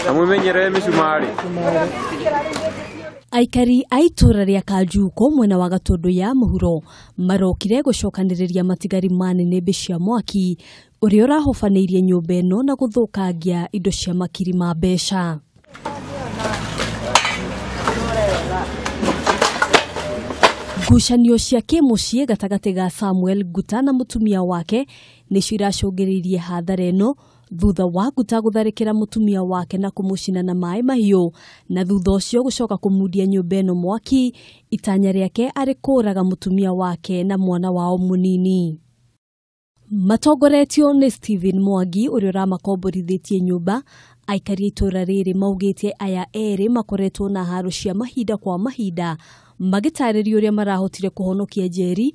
Na mwĩmenyerere mĩcumarĩ. Aikari a itũra rĩa Kanjuko mwena wa Gatũndũ ya mũhuro marokire gũcokanĩrĩria matigari ma nĩnĩmbĩ cia mwaki ũrĩa ũrahobanĩirie nyũmba ĩno na gũthũkangia indo cia makiri ma mbeca. Ngucanio cia kĩmũciĩ gatagatĩ ga Samuel Nguta na mũtumia wake nĩcio iracũngĩrĩirie hathara ĩno thutha wa Nguta gũtharĩkĩra mũtumia wake na kũmũcina na maĩ mahiũ na thutha ũcio gũcoka kũmundia nyũmba ĩno mwaki, itanya rĩake arĩ kũraga mũtumia wake na mwana wao mũnini. Matongoretio nĩ Stephen Mwangi ũrĩa ũramakomborithĩtie nyũmba, aikari a itũra rĩrĩ maugĩte aya erĩ makoretwo na haro cia mahinda kwa mahinda magĩtarĩria ũrĩa marahotire kũhonokia Njeri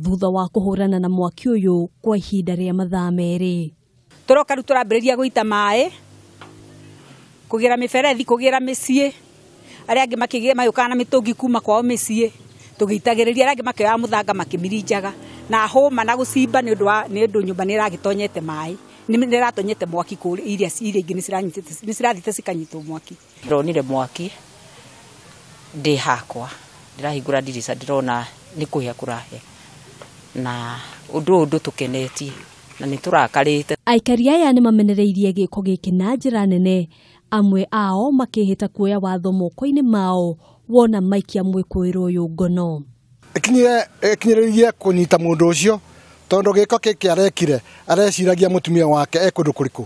thutha wa kũhũrana na mwaki ũyũ kwa ihinda rĩa mathaa 2. Tũroka rĩu tũrambĩrĩria gũita maĩ, kũgĩra mĩberethi, kũgĩra mĩciĩ, arĩa angĩ magĩũkaga na mĩtũngi kuma kwao mĩciĩ, tũgĩitagĩrĩria, arĩa angĩ makĩoyaga mũthanga makĩmirinjaga na hũma na gũcimba nĩ ũndũ nyũmba nĩ ĩragĩtonyete maĩ, nĩ ĩratonyete mwaki kũrĩa, iria ingĩ nĩ cirathiĩte cikanyitwo mwaki. Ndĩronire mwaki ndĩ hakwa, ndĩrahingũra ndirica ndĩrona nĩ kũhĩa kũrahĩa, na ũndũ ũyũ ndũtũkenetie na nĩ tũrakarĩte. Aikari aya nĩ mamenereirie gĩko gĩkĩ na njĩra nene, amwe ao makĩhĩta kuoya watho moko-inĩ mao wona maikia mwĩkũĩrwo ũyũ ngono. Ĩkinyĩrĩrie kũnyita mũndũ ũcio tondũ gĩko gĩkĩ arekire areciragia mũtumia wake e kũndũ kũrĩkũ,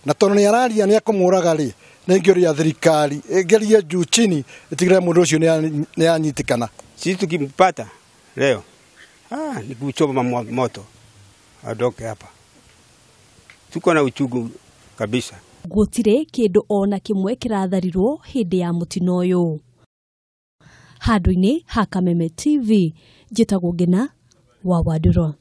na tondũ nĩ araria nĩ ekũmũraga rĩ, nĩ ingĩũria thirikari ĩgerie juu chini ĩtigĩrĩre mũndũ ũcio nĩ anyitĩkana. Sisi tukimpata leo ni kuchoma moto aondoke hapa, tuko na uchungu kabisa. Gũtirĩ kĩndũ ona kĩmwe kĩratharirwo hĩndĩ ya mũtino ũyũ. Handũ-inĩ ha Kameme TV, njĩtagwo Ngina wa Wandũrũ.